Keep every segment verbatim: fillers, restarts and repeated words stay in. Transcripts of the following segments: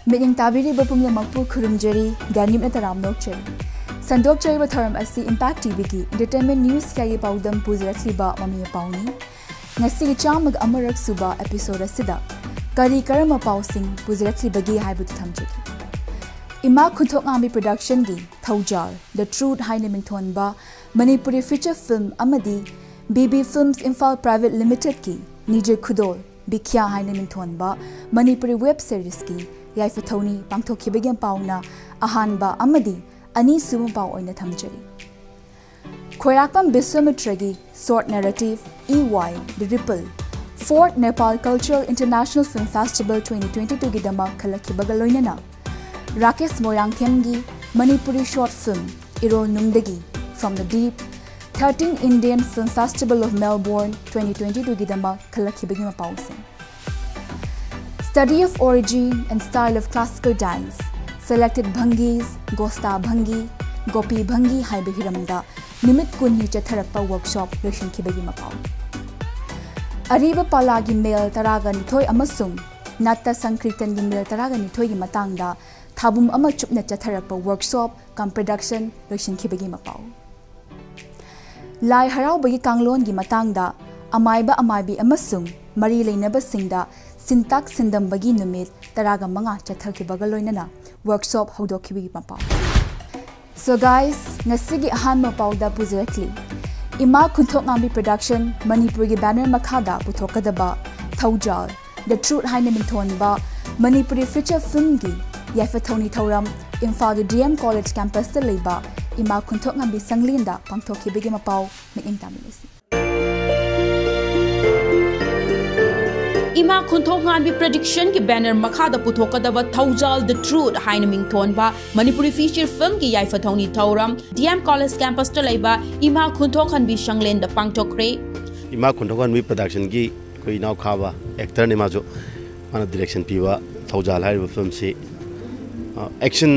ꯃꯤꯠꯌꯦꯡ ꯇꯥꯕꯤꯔꯤꯕ ꯄꯨꯝꯅꯃꯛꯄꯨ ꯈꯨꯔꯨꯝꯖꯔꯤ, ꯗꯦꯅꯤꯞꯅ ꯇꯔꯥꯝꯅ ꯑꯣꯛꯆꯔꯤ꯫ ꯁꯟꯗꯣꯛꯆꯔꯤꯕ ꯊꯧꯔꯝ ꯑꯁꯤ Impact ꯇꯤꯚꯤꯒꯤ entertainment news ꯀꯌꯥꯒꯤ ꯄꯥꯎꯗꯝ ꯄꯨꯖꯔꯛꯂꯤꯕ ꯃꯃꯤ ꯃꯄꯥꯎꯅꯤ꯫ ꯉꯁꯤꯒꯤ ꯆꯥꯝꯃꯒ ꯑꯃꯔꯛ ꯁꯨꯕ episode ꯑꯁꯤꯗ ꯀꯔꯤ ꯀꯔꯝꯕ ꯄꯥꯎꯁꯤꯡ ꯄꯨꯖꯔꯛꯂꯤꯕꯒꯦ ꯍꯥꯏꯕꯗꯨ ꯊꯝꯖꯒꯦ꯫ ꯏꯃꯥ ꯈꯨꯟꯊꯣꯛꯉꯥꯝꯕꯤ Productionꯒꯤ ꯊꯧꯖꯥꯜ The Truth ꯍꯥꯏꯅ ꯃꯤꯡꯊꯣꯟꯕ ꯃꯅꯤꯄꯨꯔꯤ feature film ꯑꯃꯗꯤ B B Films Imphal Private Limitedꯀꯤ ꯅꯤꯖ ꯈꯨꯗꯣꯜ ꯕꯤꯈ꯭ꯌꯥ ꯍꯥꯏꯅ ꯃꯤꯡꯊꯣꯟꯕ ꯃꯅꯤꯄꯨꯔꯤ web seriesꯀꯤ ꯌꯥꯏꯐ ꯊꯧꯅꯤ ꯄꯥꯡꯊꯣꯛꯈꯤꯕꯒꯤ ꯄꯥꯎꯅ ꯑꯍꯥꯟꯕ ꯑꯃꯗꯤ ꯑꯅꯤꯁꯨꯕ ꯄꯥꯎ ꯑꯣꯏꯅ ꯊꯝꯖꯔꯤ꯫ ꯈꯣꯏꯔꯥꯛꯄꯝ ꯕꯤꯁ꯭ꯋꯥꯃꯤꯇ꯭ꯔꯒꯤ short narrative E Y The Ripple Fourth Nepal Cultural International Film Festival twenty twenty twoꯒꯤꯗꯃꯛ ꯈꯜꯂꯛꯈꯤꯕꯒ ꯂꯣꯏꯅꯅ Rakesh ꯃꯣꯏꯔꯥꯡꯊꯦꯝꯒꯤ Manipuri short film ꯏꯔꯣꯜ ꯅꯨꯡꯗꯒꯤ From the Deep Thirteen Indian Film Festival of Melbourne twenty twenty twoꯒꯤꯗꯃꯛ ꯈꯜꯂꯛꯈꯤꯕꯒꯤ ꯃꯄꯥꯎꯁꯤꯡ꯫ Study of origin and style of classical dance, selected bhangis, gosta bhangi, gopi bhangi ꯍꯥꯏꯕ ꯍꯤꯔꯝꯗ ꯅꯨꯃꯤꯠ ꯀꯨꯟꯅꯤ ꯆꯠꯊꯔꯛꯄ workshop ꯂꯣꯏꯁꯤꯟꯈꯤꯕꯒꯤ ꯃꯄꯥꯎ꯫ ꯑꯔꯤꯕ ꯄꯥꯂꯥꯒꯤ ꯃꯦꯜ ꯇꯔꯥꯒ ꯅꯤꯊꯣꯏ ꯑꯃꯁꯨꯡ ꯅꯥꯠꯇ ꯁꯪꯀ꯭ꯔꯤꯇꯟꯒꯤ ꯃꯦꯜ ꯇꯔꯥꯒ ꯅꯤꯊꯣꯏꯒꯤ ꯃꯇꯥꯡꯗ ꯊꯥꯕꯨꯝ ꯑꯃ ꯆꯨꯞꯅ ꯆꯠꯊꯔꯛꯄ workshop cum production ꯂꯣꯏꯁꯤꯟꯈꯤꯕꯒꯤ ꯃꯄꯥꯎ꯫ ꯂꯥꯏ ꯍꯔꯥꯎꯕꯒꯤ ꯀꯥꯡꯂꯣꯟꯒꯤ ꯃꯇꯥꯡꯗ ꯑꯃꯥꯏꯕ ꯑꯃꯥꯏꯕꯤ ꯑꯃꯁꯨꯡ ꯃꯔꯤ ꯂꯩꯅꯕꯁꯤꯡꯗ ꯁꯤꯟꯇꯥꯛ ꯁꯤꯟꯗꯝꯕꯒꯤ ꯅꯨꯃꯤꯠ ꯇꯔꯥꯒ ꯃꯉꯥ ꯆꯠꯊꯈꯤꯕꯒ ꯂꯣꯏꯅꯅ workshop ꯍꯧꯗꯣꯛꯈꯤꯕꯒꯤ ꯃꯄꯥꯎ꯫ So guys, ꯉꯁꯤꯒꯤ ꯑꯍꯥꯟꯕ ꯄꯥꯎꯗ ꯄꯨꯖꯔꯛꯂꯤ꯫ ꯏꯃꯥ ꯈꯨꯟꯊꯣꯛꯉꯥꯝꯕꯤ Production ꯃꯅꯤꯄꯨꯔꯒꯤ banner ꯃꯈꯥꯗ ꯄꯨꯊꯣꯛꯀꯗꯕ ꯊꯧꯖꯥꯜ The Truth ꯍꯥꯏꯅ ꯃꯤꯡꯊꯣꯟꯕ ꯃꯅꯤꯄꯨꯔꯤ feature filmꯒꯤ ꯌꯥꯏꯐ ꯊꯧꯅꯤ ꯊꯧꯔꯝ ꯏꯝꯐꯥꯜꯒꯤ D M College campusꯇ ꯂꯩꯕ ꯏꯃꯥ ꯈꯨꯟꯊꯣꯛꯉꯥꯝꯕꯤ ꯁꯪꯂꯦꯟꯗ ꯄꯥꯡꯊꯣꯛꯈꯤꯕꯒꯤ ꯃꯄꯥꯎ ꯃꯤꯠꯌꯦꯡ ꯇꯥꯃꯤꯟꯅꯁꯤ꯫ ꯏꯃꯥ ꯈꯨꯟꯊꯣꯛꯉꯥꯝꯕꯤ Productionꯒꯤ banner ꯃꯈꯥꯗ ꯄꯨꯊꯣꯛꯀꯗꯕ ꯊꯧꯖꯥꯜ The Truth ꯍꯥꯏꯅ ꯃꯤꯡꯊꯣꯟꯕ ꯃꯅꯤꯄꯨꯔꯤ feature filmꯒꯤ ꯌꯥꯏꯐ ꯊꯧꯅꯤ ꯊꯧꯔꯝ D M College campusꯇ ꯂꯩꯕ ꯏꯃꯥ ꯈꯨꯟꯊꯣꯛꯍꯟꯕꯤ ꯁꯪꯂꯦꯟꯗ ꯄꯥꯡꯊꯣꯛꯈ꯭ꯔꯦ꯫ ꯏꯃꯥ ꯈꯨꯟꯊꯣꯛꯍꯟꯕꯤ Productionꯒꯤ ꯑꯩꯈꯣꯏ ꯏꯅꯥꯎꯈꯥꯕ actorꯅꯤ, ꯃꯥꯁꯨ, ꯃꯥꯅ direction ꯄꯤꯕ ꯊꯧꯖꯥꯜ ꯍꯥꯏꯔꯤꯕ filmꯁꯤ action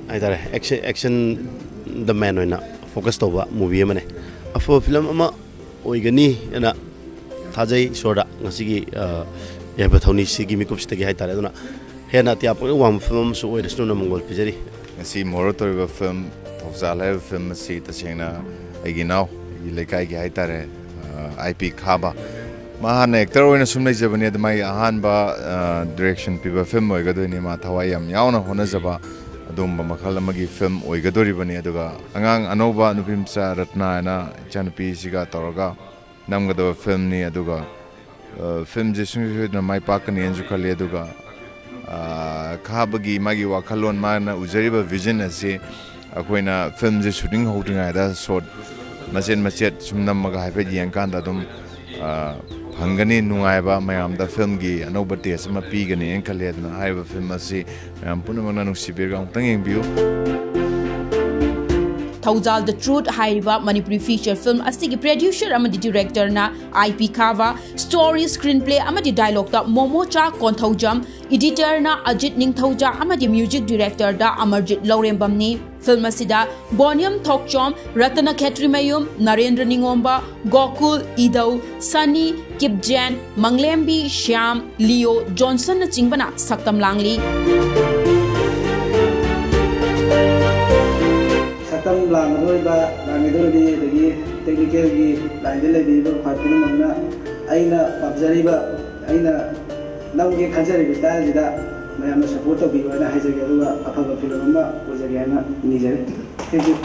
ꯍꯥꯏꯇꯥꯔꯦ, action, action the main ꯑꯣꯏꯅ focus ꯇꯧꯕ movie ꯑꯃꯅꯦ꯫ ꯑꯐꯕ film ꯑꯃ ꯑꯣꯏꯒꯅꯤ ꯍꯥꯏꯅ ꯊꯥꯖꯩ ꯏꯁꯣꯔꯗ, ꯉꯁꯤꯒꯤ ꯌꯥꯏꯐ ꯊꯧꯅꯤꯁꯤꯒꯤ ꯃꯤꯀꯨꯞꯁꯤꯗꯒꯤ ꯍꯥꯏꯇꯥꯔꯦ꯫ ꯑꯗꯨꯅ ꯍꯦꯟꯅ ꯑꯇꯤꯌꯥ ꯄꯨꯛꯅꯤꯡ ꯋꯥꯡꯕ ꯐꯤꯂꯝ ꯑꯃꯁꯨ ꯑꯣꯏꯔꯁꯅꯨꯅ ꯃꯪꯒꯣꯜ ꯄꯤꯖꯔꯤ꯫ ꯉꯁꯤ ꯃꯣꯔꯣ ꯇꯧꯔꯤꯕ ꯐꯤꯂꯝ ꯊꯧꯖꯥꯜ ꯍꯥꯏꯔꯤꯕ ꯐꯤꯂꯝ ꯑꯁꯤ ꯇꯁꯦꯡꯅ ꯑꯩꯒꯤ ꯏꯅꯥꯎ, ꯑꯩꯒꯤ ꯂꯩꯀꯥꯏꯒꯤ ꯍꯥꯏꯇꯥꯔꯦ, ꯑꯥꯏ ꯄꯤ ꯈꯥꯕ꯫ ꯃꯥ ꯍꯥꯟꯅ ꯑꯦꯛꯇꯔ ꯑꯣꯏꯅ ꯁꯨꯝ ꯂꯩꯖꯕꯅꯤ, ꯑꯗꯨ ꯃꯥꯒꯤ ꯑꯍꯥꯟꯕ ꯗꯤꯔꯦꯛꯁꯟ ꯄꯤꯕ ꯐꯤꯂꯝ ꯑꯣꯏꯒꯗꯣꯏꯅꯤ꯫ ꯃꯥ ꯊꯋꯥꯏ ꯌꯥꯝ ꯌꯥꯎꯅ ꯍꯣꯠꯅꯖꯕ ꯑꯗꯨꯒꯨꯝꯕ ꯃꯈꯜ ꯑꯃꯒꯤ ꯐꯤꯂꯝ ꯑꯣꯏꯒꯗꯣꯔꯤꯕꯅꯤ꯫ ꯑꯗꯨꯒ ꯑꯉꯥꯡ ꯑꯅꯧꯕ ꯅꯨꯄꯤ ꯃꯆꯥ ꯔꯠꯅ ꯍꯥꯏꯅ ꯏꯆꯥꯅꯨꯄꯤꯁꯤꯒ ꯇꯧꯔꯒ ꯅꯝꯒꯗꯕ ꯐꯤꯂꯝꯅꯤ꯫ ꯑꯗꯨꯒ ꯐꯤꯂꯝꯁꯦ ꯁꯨꯡꯁꯣꯏ ꯁꯣꯏꯗꯅ ꯃꯥꯏ ꯄꯥꯛꯀꯅꯤ ꯍꯥꯏꯅꯁꯨ ꯈꯜꯂꯤ꯫ ꯑꯗꯨꯒ ꯈꯥꯕꯒꯤ ꯃꯥꯒꯤ ꯋꯥꯈꯜꯂꯣꯟ, ꯃꯥꯅ ꯎꯖꯔꯤꯕ ꯚꯤꯖꯟ ꯑꯁꯤ ꯑꯩꯈꯣꯏꯅ ꯐꯤꯂꯝꯁꯦ ꯁꯨꯇꯤꯡ ꯍꯧꯗ꯭ꯔꯤꯉꯩꯗ ꯁꯣꯠ ꯃꯆꯦꯠ ꯃꯆꯦꯠ ꯁꯨꯝ ꯅꯝꯃꯒ ꯍꯥꯏꯐꯦꯠ ꯌꯦꯡꯀꯥꯟꯗ ꯑꯗꯨꯝ ꯐꯪꯒꯅꯤ ꯅꯨꯡꯉꯥꯏꯕ, ꯃꯌꯥꯝꯗ ꯐꯤꯂꯝꯒꯤ ꯑꯅꯧꯕ ꯇꯦꯁ ꯑꯃ ꯄꯤꯒꯅꯤ ꯍꯥꯏꯅ ꯈꯜꯂꯤ꯫ ꯑꯗꯨꯅ ꯍꯥꯏꯔꯤꯕ ꯐꯤꯂꯝ ꯑꯁꯤ ꯃꯌꯥꯝ ꯄꯨꯝꯅꯃꯛꯅ ꯅꯨꯡꯁꯤꯕꯤꯔꯒ ꯑꯃꯨꯛꯇꯪ ꯌꯦꯡꯕꯤꯌꯨ꯫ ꯊꯧꯖꯥꯜ ꯗ ꯇ꯭ꯔꯨꯠ ꯍꯥꯏꯔꯤꯕ ꯃꯅꯤꯄꯨꯔꯤ ꯐꯤꯆꯔ ꯐꯤꯂꯝ ꯑꯁꯤꯒꯤ ꯄ꯭ꯔꯗ꯭ꯌꯨꯁꯔ ꯑꯃꯗꯤ ꯗꯤꯔꯦꯛꯇꯔꯅ ꯑꯥꯏ ꯄꯤ ꯈꯥꯕ, ꯁ꯭ꯇꯣꯔꯤ, ꯁ꯭ꯀ꯭ꯔꯤꯟ ꯄ꯭ꯂꯦ ꯑꯃꯗꯤ ꯗꯥꯏꯂꯣꯛꯇ ꯃꯣꯃꯣꯆꯥ ꯀꯣꯟꯊꯧꯖꯝ, ꯏꯗꯤꯇꯔꯅ ꯑꯖꯤꯠ ꯅꯤꯡꯊꯧꯖꯥ ꯑꯃꯗꯤ ꯃ꯭ꯌꯨꯖꯤꯛ ꯗꯤꯔꯦꯛꯇꯔꯗ ꯑꯃꯔꯖꯤꯠ ꯂꯧꯔꯦꯝꯕꯝꯅꯤ꯫ ꯐꯤꯂꯝ ꯑꯁꯤꯗ ꯕꯣꯅꯤꯌꯝ ꯊꯣꯛꯆꯣꯝ, ꯔꯇꯅ ꯈꯦꯇ꯭ꯔꯤꯃꯌꯨꯝ, ꯅꯔꯦꯟꯗ꯭ꯔ ꯅꯤꯉꯣꯝꯕ, ꯒꯣꯀꯨꯜ, ꯏꯗꯧ, ꯁꯅꯤ, ꯀꯤꯞꯖꯦꯟ, ꯃꯪꯂꯦꯝꯕꯤ, ꯁ꯭ꯌꯥꯝ, ꯂꯤꯌꯣ, ꯖꯣꯟꯁꯟꯅꯆꯤꯡꯕꯅ ꯁꯛꯇꯝ ꯂꯥꯡꯂꯤ꯫ ꯁꯛꯇꯝ ꯂꯥꯡꯒꯗꯧꯔꯤꯕ, ꯂꯥꯡꯒꯗꯧꯔꯤꯕꯤ, ꯑꯗꯒꯤ ꯇꯦꯛꯅꯤꯀꯦꯜꯒꯤ ꯂꯥꯏꯟꯗ ꯂꯩꯕꯤꯔꯤꯕ ꯈ꯭ꯋꯥꯏ ꯄꯨꯝꯅꯃꯛꯅ ꯑꯩꯅ ꯄꯥꯝꯖꯔꯤꯕ, ꯑꯩꯅ ꯅꯝꯒꯦ ꯈꯟꯖꯔꯤꯕ ꯁ꯭ꯇꯥꯏꯜꯁꯤꯗ ꯃꯌꯥꯝꯅ ꯁꯄꯣꯔꯠ ꯇꯧꯕꯤꯌꯨ ꯍꯥꯏꯅ ꯍꯥꯏꯖꯒꯦ, ꯑꯗꯨꯒ ꯑꯐꯕ ꯐꯤꯂꯝ ꯑꯃ ꯑꯣꯏꯖꯒꯦ ꯍꯥꯏꯅ ꯅꯤꯖꯔꯤ꯫ Thank you꯫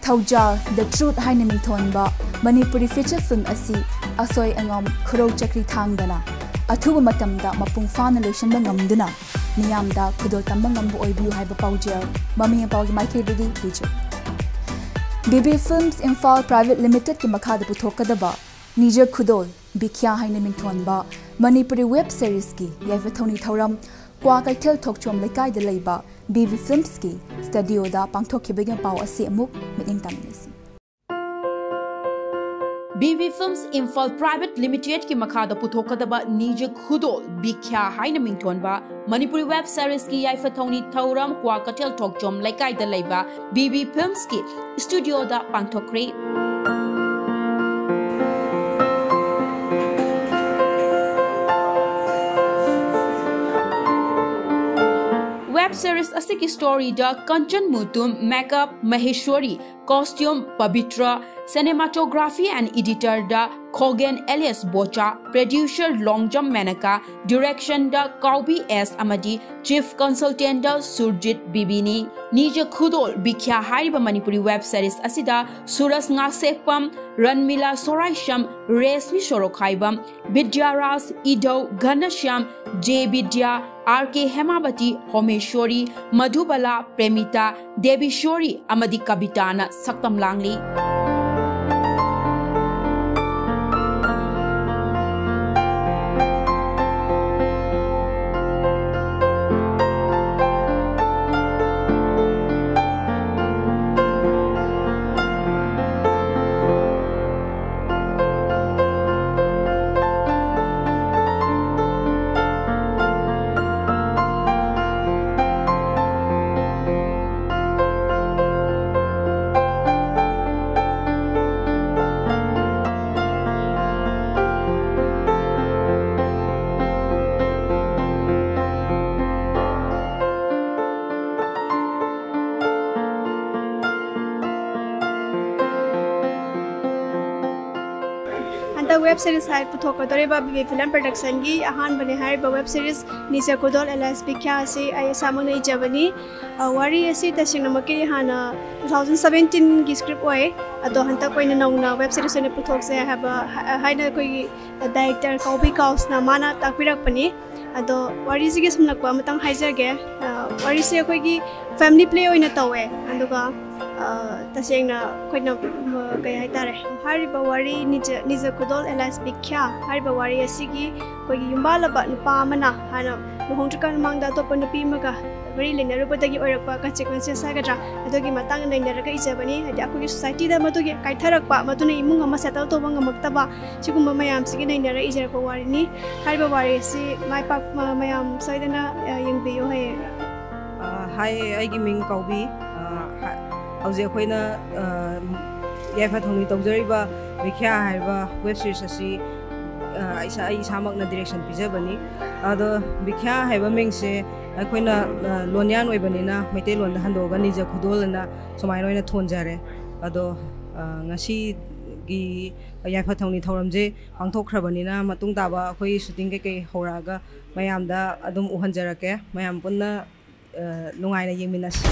ꯊꯧꯖꯥꯜ ꯗ ꯇ꯭ꯔꯨꯠ ꯍꯥꯏꯅ ꯃꯤꯡꯊꯣꯟꯕ ꯃꯅꯤꯄꯨꯔꯤ ꯐꯤꯆꯔ ꯐꯤꯂꯝ ꯑꯁꯤ ꯑꯁꯣꯏ ꯑꯉꯥꯝ ꯈꯨꯔꯧ ꯆꯀ꯭ꯔꯤ ꯊꯥꯡꯗꯅ ꯑꯊꯨꯕ ꯃꯇꯝꯗ ꯃꯄꯨꯡ ꯐꯥꯅ ꯂꯣꯏꯁꯤꯟꯕ ꯉꯝꯗꯨꯅ ꯃꯤꯌꯥꯝꯗ ꯈꯨꯗꯣꯜ ꯇꯝꯕ ꯉꯝꯕ ꯑꯣꯏꯕꯤꯌꯨ ꯍꯥꯏꯕ ꯄꯥꯎꯖꯦꯜ ꯃꯃꯤ ꯃꯄꯥꯜꯒꯤ ꯃꯥꯏꯀꯩꯗꯒꯤ ꯄꯤꯖꯩ꯫ ꯕꯤ ꯕꯤ ꯐꯤꯜꯝꯁ ꯏꯝꯐꯥꯜ ꯄ꯭ꯔꯥꯏꯚꯦꯠ ꯂꯤꯃꯤꯇꯦꯗꯀꯤ ꯃꯈꯥꯗ ꯄꯨꯊꯣꯛꯀꯗꯕ ꯅꯤꯖ ꯈꯨꯗꯣꯜ ꯕꯤꯈ꯭ꯌꯥ ꯍꯥꯏꯅ ꯃꯤꯡꯊꯣꯟꯕ ꯃꯅꯤꯄꯨꯔꯤ ꯋꯦꯕ ꯁꯦꯔꯤꯁꯀꯤ ꯌꯥꯏꯐ ꯊꯧꯅꯤ ꯊꯧꯔꯝ ꯀ꯭ꯋꯥꯀꯩꯊꯦꯜ ꯊꯣꯛꯆꯣꯝ ꯂꯩꯀꯥꯏꯗ ꯂꯩꯕ ꯕꯤ ꯕꯤ ꯐꯤꯜꯝꯁꯀꯤ ꯁ꯭ꯇꯨꯗꯤꯑꯣꯗ ꯄꯥꯡꯊꯣꯛꯈꯤꯕꯒꯤ ꯄꯥꯎ ꯑꯁꯤ ꯑꯃꯨꯛ ꯃꯤꯠꯌꯦꯡ ꯇꯥꯃꯤꯟꯅꯁꯤ꯫ ꯕꯤ ꯕꯤ ꯐꯤꯜꯝꯁ ꯏꯝꯐꯥꯜ ꯄ꯭ꯔꯥꯏꯚꯦꯠ ꯂꯤꯃꯤꯇꯦꯗꯀꯤ ꯃꯈꯥꯗ ꯄꯨꯊꯣꯛꯀꯗꯕ ꯅꯤꯖ ꯈꯨꯗꯣꯜ ꯕꯤꯈ꯭ꯌꯥ ꯍꯥꯏꯅ ꯃꯤꯡꯊꯣꯟꯕ ꯃꯅꯤꯄꯨꯔꯤ ꯋꯦꯕ ꯁꯦꯔꯤꯁꯀꯤ ꯌꯥꯏꯐ ꯊꯧꯅꯤ ꯊꯧꯔꯝ ꯀ꯭ꯋꯥꯀꯩꯊꯦꯜ ꯊꯣꯛꯆꯣꯝ ꯂꯩꯀꯥꯏꯗ ꯂꯩꯕ ꯕꯤ ꯕꯤ ꯐꯤꯜꯝꯁꯀꯤ ꯁ꯭ꯇꯨꯗꯤꯑꯣꯗ ꯄꯥꯡꯊꯣꯛꯈ꯭ꯔꯦ꯫ Series ꯑꯁꯤꯒꯤ story ꯗ Kanchan Mutum, makeup Maheshwari, costume Pabitra, cinematography and editor ꯗ Khogen alias Bocha, producer Longjam Menaka, direction ꯗ ꯀꯥꯎꯕꯤ ꯑꯦꯁ ꯑꯃꯗꯤ chief consultant ꯗ ꯁꯨꯔꯖꯤꯠ ꯕꯤꯕꯤꯅꯤ꯫ ꯅꯤꯖ ꯈꯨꯗꯣꯜ ꯕꯤꯈ꯭ꯌꯥ ꯍꯥꯏꯔꯤꯕ ꯃꯅꯤꯄꯨꯔꯤ web series ꯑꯁꯤꯗ ꯁꯨꯔꯖ ꯉꯥꯛꯁꯦꯛꯄꯝ, ꯔꯟꯃꯤꯂꯥ ꯁꯣꯔꯥꯏꯁꯝ, ꯔꯦꯁꯃꯤ ꯁꯣꯔꯣꯈꯥꯏꯕꯝ, ꯕꯤꯗ꯭ꯌꯥꯔꯥꯖ, ꯏꯙꯧ ꯘꯅꯁ꯭ꯌꯥꯝ, ꯖꯦ ꯕꯤꯗ꯭ꯌꯥ, ꯑꯥꯔ ꯀꯦ ꯍꯦꯃꯥꯕꯇꯤ, ꯍꯣꯃꯦꯁ꯭ꯋꯔꯤ, ꯃꯙꯨꯕꯂꯥ, ꯄ꯭ꯔꯦꯃꯤꯇꯥ, ꯗꯦꯕꯤꯁ꯭ꯋꯔꯤ ꯑꯃꯗꯤ ꯀꯕꯤꯇꯥꯅ ꯁꯛꯇꯝ ꯂꯥꯡꯂꯤ꯫ ꯍꯟꯗꯛ web series ꯍꯥꯏ ꯄꯨꯊꯣꯛꯀꯗꯧꯔꯤꯕ ꯕꯤꯕꯤ ꯐꯤꯂꯝ ꯄ꯭ꯔꯗꯛꯁꯟꯒꯤ ꯑꯍꯥꯟꯕꯅꯦ ꯍꯥꯏꯔꯤꯕ web series ꯅꯤꯖ ꯈꯨꯗꯣꯜ alias ꯕꯤꯈ꯭ꯌꯥ ꯑꯁꯤ ꯑꯩ ꯏꯁꯥꯃꯛꯅ ꯏꯖꯕꯅꯤ꯫ ꯑ, ꯋꯥꯔꯤ ꯑꯁꯤ ꯇꯁꯦꯡꯅꯃꯛꯀꯤ ꯍꯥꯟꯅ two thousand seventeen ꯒꯤ script ꯑꯣꯏ, ꯑꯗꯣ ꯍꯟꯗꯛ ꯑꯣꯏꯅ ꯅꯧꯅ web series ꯑꯣꯏꯅ ꯄꯨꯊꯣꯛꯁꯦ ꯍꯥꯏꯕ ꯍꯥꯏꯅ ꯑꯩꯈꯣꯏꯒꯤ director ꯀꯥꯎꯕꯤ ꯀꯥꯎꯁꯅ ꯃꯥꯅ ꯇꯥꯛꯄꯤꯔꯛꯄꯅꯤ꯫ ꯑꯗꯣ ꯋꯥꯔꯤꯁꯤꯒꯤ ꯁꯝꯂꯛꯄ ꯑꯃꯇꯪ ꯍꯥꯏꯖꯒꯦ꯫ ꯑ, ꯋꯥꯔꯤꯁꯦ ꯑꯩꯈꯣꯏꯒꯤ family play ꯑꯣꯏꯅ ꯇꯧꯋꯦ, ꯑꯗꯨꯒ ꯑ, ꯇꯁꯦꯡꯅ ꯑꯩꯈꯣꯏꯅ, ꯎꯝ, ꯀꯩ ꯍꯥꯏꯇꯥꯔꯦ, ꯍꯥꯏꯔꯤꯕ ꯋꯥꯔꯤ ꯅꯤꯖ, ꯅꯤꯖ ꯈꯨꯗꯣꯜ alias ꯕꯤꯈ꯭ꯌꯥ ꯍꯥꯏꯔꯤꯕ ꯋꯥꯔꯤ ꯑꯁꯤꯒꯤ ꯑꯩꯈꯣꯏꯒꯤ ꯌꯨꯝꯕꯥꯜꯂꯕ ꯅꯨꯄꯥ ꯑꯃꯅ ꯍꯥꯟꯅ ꯂꯨꯍꯣꯡꯗ꯭ꯔꯤꯀꯥꯟ ꯃꯃꯥꯡꯗ ꯑꯇꯣꯞꯄ ꯅꯨꯄꯤ ꯑꯃꯒ ꯃꯔꯤ ꯂꯩꯅꯔꯨꯕꯗꯒꯤ ꯑꯣꯏꯔꯛꯄ consequences ꯍꯥꯏꯒꯗ꯭ꯔꯥ, ꯑꯗꯨꯒꯤ ꯃꯇꯥꯡꯗ ꯅꯩꯅꯔꯒ ꯏꯖꯕꯅꯤ꯫ ꯍꯥꯏꯗꯤ ꯑꯩꯈꯣꯏꯒꯤ society ꯗ ꯃꯗꯨꯒꯤ ꯀꯥꯏꯊꯔꯛꯄ, ꯃꯗꯨꯅ ꯏꯃꯨꯡ ꯑꯃ settle ꯇꯧꯕ ꯉꯝꯃꯛꯇꯕ, ꯁꯤꯒꯨꯝꯕ ꯃꯌꯥꯝꯁꯤꯒꯤ ꯅꯩꯅꯔ ꯏꯖꯔꯛꯄ ꯋꯥꯔꯤꯅꯤ꯫ ꯍꯥꯏꯔꯤꯕ ꯋꯥꯔꯤ ꯑꯁꯤ ꯃꯥꯏ ꯄꯥꯛ-, ꯃ-, ꯃꯌꯥꯝ ꯁꯣꯏꯗꯅ, ꯑ, ꯌꯦꯡꯕꯤꯌꯨ ꯍꯌꯦꯡ꯫ ꯑ, hi, ꯑꯩꯒꯤ ꯃꯤꯡ ꯀꯥꯎꯕꯤ꯫ ꯑ, ꯍ-, ꯍꯧꯖꯤꯛ ꯑꯩꯈꯣꯏꯅ, ꯑ, ꯌꯥꯏꯐ ꯊꯧꯅꯤ ꯇꯧꯖꯔꯤꯕ ꯕꯤꯈ꯭ꯌꯥ ꯍꯥꯏꯔꯤꯕ web series ꯑꯁꯤ, ꯑ, ꯏꯁꯥ-, ꯑꯩ ꯏꯁꯥꯃꯛꯅ ꯗꯤꯔꯦꯛꯁꯟ ꯄꯤꯖꯕꯅꯤ꯫ ꯑꯗꯣ ꯕꯤꯈ꯭ꯌꯥ ꯍꯥꯏꯕ ꯃꯤꯡꯁꯦ ꯑꯩꯈꯣꯏꯅ, ꯑ, ꯂꯣꯟꯌꯥꯟ ꯑꯣꯏꯕꯅꯤꯅ ꯃꯩꯇꯩꯂꯣꯟꯗ ꯍꯟꯗꯣꯛꯑꯒ ꯅꯤꯖ ꯈꯨꯗꯣꯜ ꯑꯅ ꯁꯨꯃꯥꯏꯅ ꯑꯣꯏꯅ ꯊꯣꯟꯖꯔꯦ꯫ ꯑꯗꯣ, ꯑ, ꯉꯁꯤꯒꯤ ꯌꯥꯏꯐ ꯊꯧꯅꯤ ꯊꯧꯔꯝꯁꯦ ꯄꯥꯡꯊꯣꯛꯈ꯭ꯔꯕꯅꯤꯅ ꯃꯇꯨꯡ ꯇꯥꯕ ꯑꯩꯈꯣꯏ ꯁꯨꯇꯤꯡ ꯀꯩꯀꯩ ꯍꯧꯔꯛꯑꯒ ꯃꯌꯥꯝꯗ ꯑꯗꯨꯝ ꯎꯍꯟꯖꯔꯛꯀꯦ꯫ ꯃꯌꯥꯝ ꯄꯨꯟꯅ, ꯑ, ꯅꯨꯡꯉꯥꯏꯅ ꯌꯦꯡꯃꯤꯟꯅꯁꯤ꯫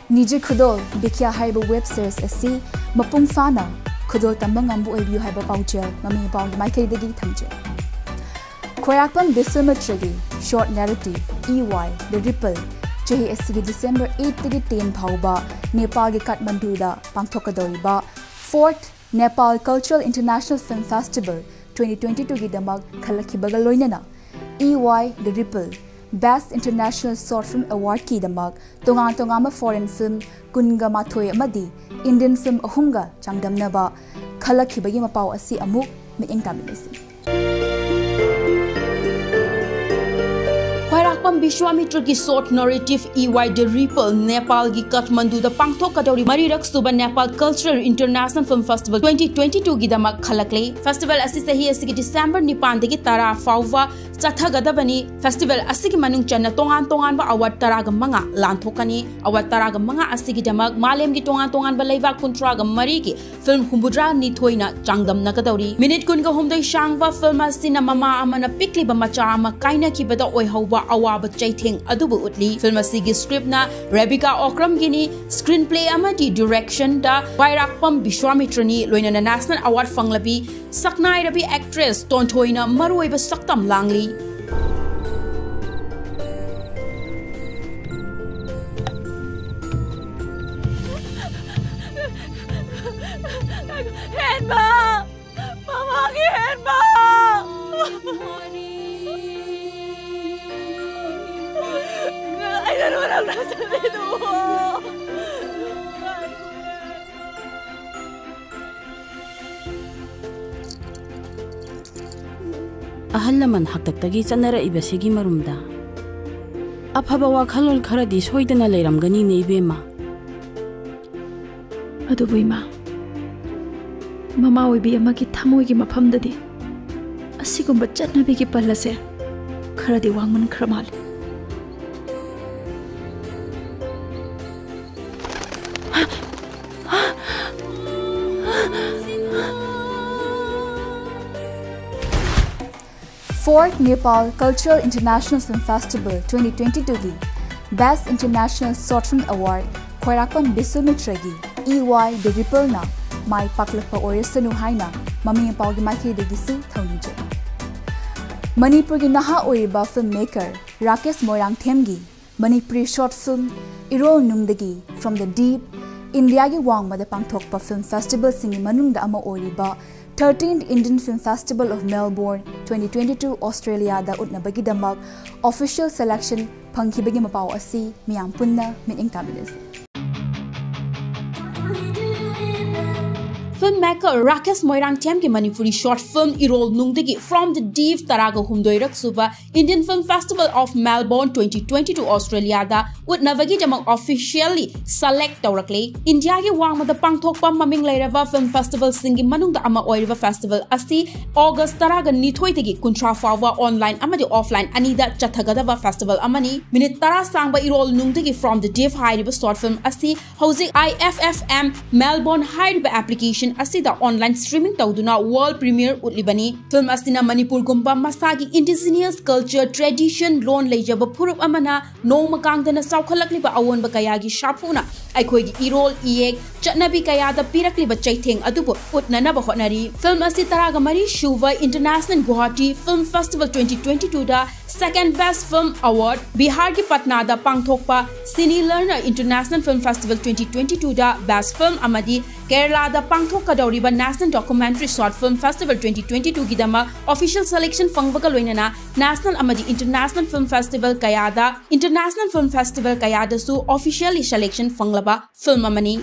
ꯅꯤꯖꯤ ꯈꯨꯗꯣꯜ ꯕꯤꯈ꯭ꯌꯥ ꯍꯥꯏꯔꯤꯕ ꯋꯦꯕ ꯁꯤꯔꯤꯁ ꯑꯁꯤ ꯃꯄꯨꯡ ꯐꯥꯅ ꯈꯨꯗꯣꯜ ꯇꯝꯕ ꯉꯝꯕ ꯑꯣꯏꯕꯤꯌꯨ ꯍꯥꯏꯕ ꯄꯥꯎꯖꯦꯜ ꯃꯃꯤ ꯃꯄꯥꯒꯤ ꯃꯥꯏꯀꯩꯗꯒꯤ ꯊꯝꯖꯩ꯫ ꯈ꯭ꯋꯥꯏꯔꯥꯛꯄꯝ ꯕꯤꯁ꯭ꯋꯥꯃꯤꯇ꯭ꯔꯒꯤ ꯁꯣꯔꯠ ꯅꯦꯔꯦꯇꯤꯚ ꯏ ꯋꯥꯏ ꯗ ꯔꯤꯄꯜ ꯆꯍꯤ ꯑꯁꯤꯒꯤ ꯗꯤꯁꯦꯝꯕꯔ ꯑꯩꯠꯇꯒꯤ ꯇꯦꯟ ꯐꯥꯎꯕ ꯅꯦꯄꯥꯜꯒꯤ ꯀꯥꯊꯃꯟꯗꯨꯗ ꯄꯥꯡꯊꯣꯛꯀꯗꯧꯔꯤꯕ fourth Nepal cultural international film festival twenty twenty ꯇꯨꯒꯤꯗꯃꯛ ꯈꯜꯂꯛꯈꯤꯕꯒ ꯂꯣꯏꯅꯅ ꯏ ꯋꯥꯏ ꯗ ꯔꯤꯄꯜ ꯕꯦꯁ꯭ꯠ ꯏꯟꯇꯔꯅꯦꯁꯅꯦꯜ ꯁꯣꯔꯠ ꯐꯤꯜꯝ ꯑꯦꯋꯥꯔꯗꯀꯤꯗꯃꯛ ꯇꯣꯉꯥꯟ ꯇꯣꯉꯥꯟꯕ ꯐꯣꯔꯦꯟ ꯐꯤꯜꯝ ꯀꯨꯟꯒ ꯃꯥꯊꯣꯏ ꯑꯃꯗꯤ ꯏꯟꯗꯤꯌꯟ ꯐꯤꯜꯝ ꯑꯍꯨꯝꯒ ꯆꯥꯡꯗꯝꯅꯕ ꯈꯜꯂꯛꯈꯤꯕꯒꯤ ꯃꯄꯥꯎ ꯑꯁꯤ ꯑꯃꯨꯛ ꯃꯤꯠꯌꯦꯡ ꯇꯥꯃꯤꯟꯅꯁꯤ꯫ ꯈ꯭ꯋꯥꯏꯔꯥꯛꯄꯝ ꯕꯤꯁ꯭ꯋꯥꯃꯤꯇ꯭ꯔꯒꯤ ꯁꯣꯔꯠ ꯅꯦꯔꯦꯇꯤꯚ ꯏ ꯋꯥꯏ ꯗ ꯔꯤꯄꯜ ꯅꯦꯄꯥꯜꯒꯤ ꯀꯥꯊꯃꯟꯗꯨꯗ ꯄꯥꯡꯊꯣꯛꯀꯗꯧꯔꯤ ꯃꯔꯤꯔꯛ ꯁꯨꯕ Nepal cultural international film festival twenty twenty ꯇꯨꯒꯤꯗꯃꯛ ꯈꯜꯂꯛꯂꯦ꯫ ꯐꯦꯁꯇꯤꯚꯦꯜ ꯑꯁꯤ ꯆꯍꯤ ꯑꯁꯤꯒꯤ ꯗꯤꯁꯦꯝꯕꯔ ꯅꯤꯄꯥꯟꯗꯒꯤ ꯇꯔꯥ ꯐꯥꯎꯕ ꯆꯠꯊꯒꯗꯕꯅꯤ꯫ ꯐꯦꯁꯇꯤꯚꯦꯜ ꯑꯁꯤꯒꯤ ꯃꯅꯨꯡ ꯆꯟꯅ ꯇꯣꯉꯥꯟ ꯇꯣꯉꯥꯟꯕ ꯑꯦꯋꯥꯔꯗ ꯇꯔꯥꯒ ꯃꯉꯥ ꯂꯥꯟꯊꯣꯛꯀꯅꯤ꯫ ꯑꯦꯋꯥꯔꯗ ꯇꯔꯥꯒ ꯃꯉꯥ ꯑꯁꯤꯒꯤꯗꯃꯛ ꯃꯥꯂꯦꯝꯒꯤ ꯇꯣꯉꯥꯟ ꯇꯣꯉꯥꯟꯕ ꯂꯩꯕꯥꯛ ꯀꯨꯟꯊ꯭ꯔꯥꯒ ꯃꯔꯤꯒꯤ ꯐꯤꯜꯝ ꯍꯨꯝꯐꯨꯇꯔꯥ ꯅꯤꯊꯣꯏꯅ ꯆꯥꯡꯗꯝꯅꯒꯗꯧꯔꯤ꯫ ꯃꯤꯅꯤꯠ ꯀꯨꯟꯒ ꯍꯨꯝꯗꯣꯏ ꯁꯥꯡꯕ ꯐꯤꯜꯝ ꯑꯁꯤꯅ ꯃꯃꯥ ꯑꯃꯅ ꯄꯤꯛꯂꯤꯕ ꯃꯆꯥ ꯑꯃ ꯀꯥꯏꯅꯈꯤꯕꯗ ꯑꯣꯏꯍꯧꯕ ꯑꯋꯥꯕ ꯆꯩꯊꯦꯡ ꯑꯗꯨꯕꯨ ꯎꯠꯂꯤ꯫ ꯐꯤꯜꯝ ꯑꯁꯤꯒꯤ ꯁ꯭ꯀ꯭ꯔꯤꯞꯅ ꯔꯦꯕꯤꯀꯥ ꯑꯣꯀ꯭ꯔꯝꯒꯤꯅꯤ꯫ ꯁ꯭ꯀ꯭ꯔꯤꯟ ꯄ꯭ꯂꯦ ꯑꯃꯗꯤ ꯗꯤꯔꯦꯛꯁꯟꯗ ꯈ꯭ꯋꯥꯏꯔꯥꯛꯄꯝ ꯕꯤꯁ꯭ꯋꯥꯃꯤꯇ꯭ꯔꯅꯤ, ꯂꯣꯏꯅꯅ ꯅꯦꯁꯅꯦꯜ ꯑꯦꯋꯥꯔꯗ ꯐꯪꯂꯕꯤ ꯁꯛꯅꯥꯏꯔꯕꯤ ꯑꯦꯛꯇ꯭ꯔꯦꯁ ꯇꯣꯟꯊꯣꯏꯅ ꯃꯔꯨꯑꯣꯏꯕ ꯁꯛꯇꯝ ꯂꯥꯡꯂꯤ꯫ ꯍꯦꯟꯕ! ꯃꯃꯥꯒꯤ ꯍꯦꯟꯕ! ꯑꯩꯅ ꯂꯣꯏꯅ ꯂꯥꯟꯖꯔꯦ ꯑꯗꯨꯕꯨ꯫ ꯑꯍꯜ ꯂꯃꯟ ꯍꯥꯛꯇꯛꯇꯒꯤ ꯆꯠꯅꯔꯛꯏꯕꯁꯤꯒꯤ ꯃꯔꯨꯝꯗ ꯑꯐꯕ ꯋꯥꯈꯜꯂꯣꯟ ꯈꯔꯗꯤ ꯁꯣꯏꯗꯅ ꯂꯩꯔꯝꯒꯅꯤꯅꯦ, ꯏꯕꯦꯝꯃ꯫ ꯑꯗꯨꯕꯨ ꯏꯃꯥ, ꯃꯃꯥ ꯑꯣꯏꯕꯤ ꯑꯃꯒꯤ ꯊꯃꯣꯏꯒꯤ ꯃꯐꯝꯗꯗꯤ ꯁꯤꯒꯨꯝꯕ ꯆꯠꯅꯕꯤꯒꯤ ꯄꯜ ꯑꯁꯦ ꯈꯔꯗꯤ ꯋꯥꯡꯃꯟꯈ꯭ꯔ ꯃꯥꯜꯂꯦ꯫ Fourth Nepal Cultural International Film Festival twenty twenty-two ꯒꯤ Best International Short Film Award ꯈ꯭ꯋꯥꯏꯔꯥꯛꯄꯝ ꯕꯤꯁ꯭ꯋꯥꯃꯤꯇ꯭ꯔꯒꯤ E Y The Ripple ꯅ ꯃꯥꯏ ꯄꯥꯛꯂꯛꯄ ꯑꯣꯏꯔꯁꯅꯨ ꯍꯥꯏꯅ ꯃꯃꯤ ꯃꯄꯥꯒꯤ ꯃꯥꯏꯀꯩꯗꯒꯤꯁꯨ ꯊꯧꯅꯤꯖꯩ꯫ ꯃꯅꯤꯄꯨꯔꯒꯤ ꯅꯍꯥ ꯑꯣꯏꯔꯤꯕ film maker Rakesh ꯃꯣꯏꯔꯥꯡꯊꯦꯝꯒꯤ Manipuri short film ꯏꯔꯣꯜ ꯅꯨꯡꯗꯒꯤ From the Deep ꯏꯟꯗꯤꯌꯥꯒꯤ ꯋꯥꯡꯃꯗ ꯄꯥꯡꯊꯣꯛꯄ film festival ꯁꯤꯡꯒꯤ ꯃꯅꯨꯡꯗ ꯑꯃ ꯑꯣꯏꯔꯤꯕ thirteenth Indian Film Festival of Melbourne twenty twenty-two Australia the ꯎꯠꯅꯕꯒꯤꯗꯃꯛ official selection ꯐꯪꯈꯤꯕꯒꯤ ꯃꯄꯥꯎ ꯑꯁꯤ ꯃꯤꯌꯥꯝ ꯄꯨꯟꯅ ꯃꯤꯠꯌꯦꯡ ꯇꯥꯃꯤꯟꯅꯁꯤ꯫ Film maker Rakesh ꯃꯣꯏꯔꯥꯡꯊꯦꯝꯒꯤ Manipuri short film ꯏꯔꯣꯜ ꯅꯨꯡꯗꯒꯤ From the Deep ꯇꯔꯥꯒ ꯍꯨꯝꯗꯣꯏꯔꯛ ꯁꯨꯕ Indian Film Festival of Melbourne twenty twenty-two Australia the ꯎꯠꯅꯕꯒꯤꯗꯃꯛ officially select ꯇꯧꯔꯛꯂꯦ꯫ ꯏꯟꯗꯤꯌꯥꯒꯤ ꯋꯥꯡꯃꯗ ꯄꯥꯡꯊꯣꯛꯄ ꯃꯃꯤꯡ ꯂꯩꯔꯕ film festival ꯁꯤꯡꯒꯤ ꯃꯅꯨꯡꯗ ꯑꯃ ꯑꯣꯏꯔꯤꯕ festival ꯑꯁꯤ August ꯇꯔꯥꯒ ꯅꯤꯊꯣꯏꯗꯒꯤ ꯀꯨꯟꯊ꯭ꯔꯥ ꯐꯥꯎꯕ online ꯑꯃꯗꯤ offline ꯑꯅꯤꯗ ꯆꯠꯊꯒꯗꯕ festival ꯑꯃꯅꯤ꯫ ꯃꯤꯅꯤꯠ ꯇꯔꯥ ꯁꯥꯡꯕ ꯏꯔꯣꯜ ꯅꯨꯡꯗꯒꯤ From the Deep ꯍꯥꯏꯔꯤꯕ short film ꯑꯁꯤ ꯍꯧꯖꯤꯛ I F F M Melbourne ꯍꯥꯏꯔꯤꯕ application ꯑꯁꯤꯗ online streaming ꯇꯧꯗꯨꯅ world premiere ꯎꯠꯂꯤꯕꯅꯤ꯫ Film ꯑꯁꯤꯅ ꯃꯅꯤꯄꯨꯔꯒꯨꯝꯕ ꯃꯁꯥꯒꯤ indigenous culture, tradition, ꯂꯣꯟ ꯂꯩꯖꯕ ꯐꯨꯔꯨꯞ ꯑꯃꯅ ꯅꯣꯡꯃ ꯀꯥꯡꯗꯅ ꯆꯥꯎꯈꯠꯂꯛꯂꯤꯕ ꯑꯑꯣꯟꯕ ꯀꯌꯥꯒꯤ ꯁꯥꯐꯨꯅ ꯑꯩꯈꯣꯏꯒꯤ ꯏꯔꯣꯜ ꯏꯌꯦꯛ, ꯆꯠꯅꯕꯤ ꯀꯌꯥꯗ ꯄꯤꯔꯛꯂꯤꯕ ꯆꯩꯊꯦꯡ ꯑꯗꯨꯕꯨ ꯎꯠꯅꯅꯕ ꯍꯣꯠꯅꯔꯤ꯫ Film ꯑꯁꯤ ꯇꯔꯥꯒ ꯃꯔꯤ ꯁꯨꯕ International Guwahati Film Festival twenty twenty-two ꯗ Second Best Film Award, ꯕꯤꯍꯥꯔꯒꯤ ꯄꯠꯅꯥꯗ ꯄꯥꯡꯊꯣꯛꯄ Cine Learner International Film Festival twenty twenty-two ꯗ Best Film ꯑꯃꯗꯤ ꯀꯦꯔꯂꯥꯗ ꯄꯥꯡꯊꯣꯛꯀꯗꯧꯔꯤꯕ National Documentary Short Film Festival twenty twenty-two ꯒꯤꯗꯃꯛ official selection ꯐꯪꯕꯒ ꯂꯣꯏꯅꯅ national ꯑꯃꯗꯤ international film festival ꯀꯌꯥꯗ, international film festival ꯀꯌꯥꯗꯁꯨ officially selection ꯐꯪꯂꯕ film ꯑꯃꯅꯤ꯫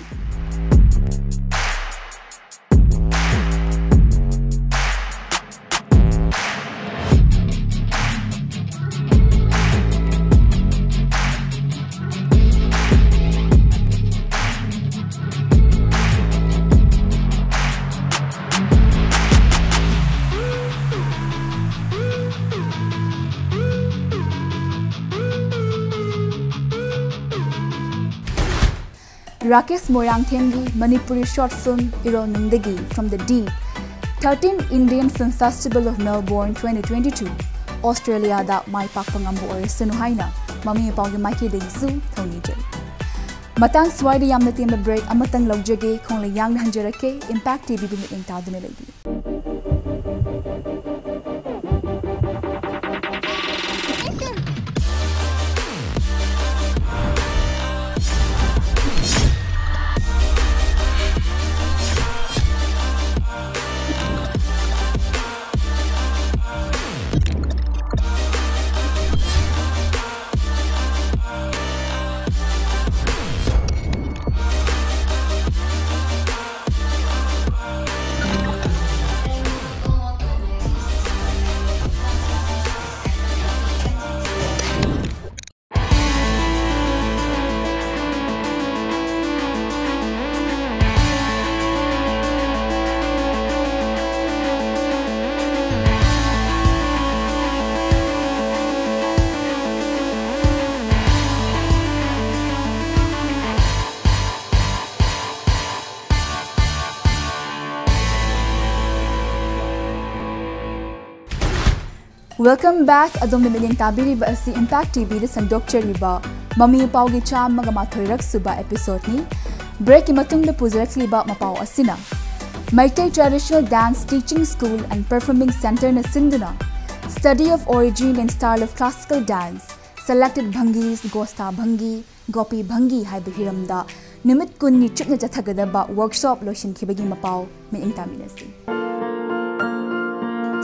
Rakesh ꯃꯣꯏꯔꯥꯡꯊꯦꯝꯒꯤ Manipuri short film ꯏꯔꯣꯜꯅꯨꯡꯗꯒꯤ From the Deep, thirteenth Indian Film Festival of Melbourne twenty twenty-two, Australia-ꯗ ꯃꯥꯏ ꯄꯥꯛꯄ ꯉꯝꯕ ꯑꯣꯏꯔꯁꯅꯨ ꯍꯥꯏꯅ ꯃꯃꯤ ꯃꯄꯥꯎꯒꯤ ꯃꯥꯏꯀꯩꯗꯒꯤꯁꯨ ꯊꯧꯅꯤꯖꯔꯤ꯫ ꯃꯇꯥꯡ ꯁ꯭ꯋꯥꯏꯗ ꯌꯥꯝꯅ ꯇꯦꯟꯕ break ꯑꯃꯇꯪ ꯂꯧꯖꯒꯦ꯫ ꯈꯣꯡꯂꯩ ꯌꯥꯡꯅ ꯍꯟꯖꯔꯛꯀꯦ꯫ Impact ꯇꯤ ꯚꯤꯕꯨ ꯃꯤꯠꯌꯦꯡ ꯇꯥꯗꯨꯅ ꯂꯩꯕꯤꯌꯨ꯫ Welcome back. ꯑꯗꯣꯝꯅ ꯃꯤꯠꯌꯦꯡ ꯇꯥꯕꯤꯔꯤꯕ ꯑꯁꯤ Impact ꯇꯤ ꯚꯤꯗ ꯁꯟꯗꯣꯛꯆꯔꯤꯕ ꯃꯃꯤ ꯃꯄꯥꯎꯒꯤ ꯆꯥꯝꯃꯒ ꯃꯥꯊꯣꯏꯔꯛ ꯁꯨꯕ episode ꯅꯤ꯫ Break ꯀꯤ ꯃꯇꯨꯡꯗ ꯄꯨꯖꯔꯛꯂꯤꯕ ꯃꯄꯥꯎ ꯑꯁꯤꯅ Meitei Traditional Dance Teaching School and Performing Center ꯅ ꯁꯤꯟꯗꯨꯅ Study of Origin and Style of Classical Dance, Selected Bhangis, Gostha Bhangi, Gopi Bhangi ꯍꯥꯏꯕ ꯍꯤꯔꯝꯗ ꯅꯨꯃꯤꯠ ꯀꯨꯟꯅꯤ ꯆꯨꯞꯅ ꯆꯠꯊꯒꯗꯕ workshop ꯂꯣꯏꯁꯤꯟꯈꯤꯕꯒꯤ ꯃꯄꯥꯎ ꯃꯤꯠꯌꯦꯡ ꯇꯥꯃꯤꯟꯅꯁꯤ꯫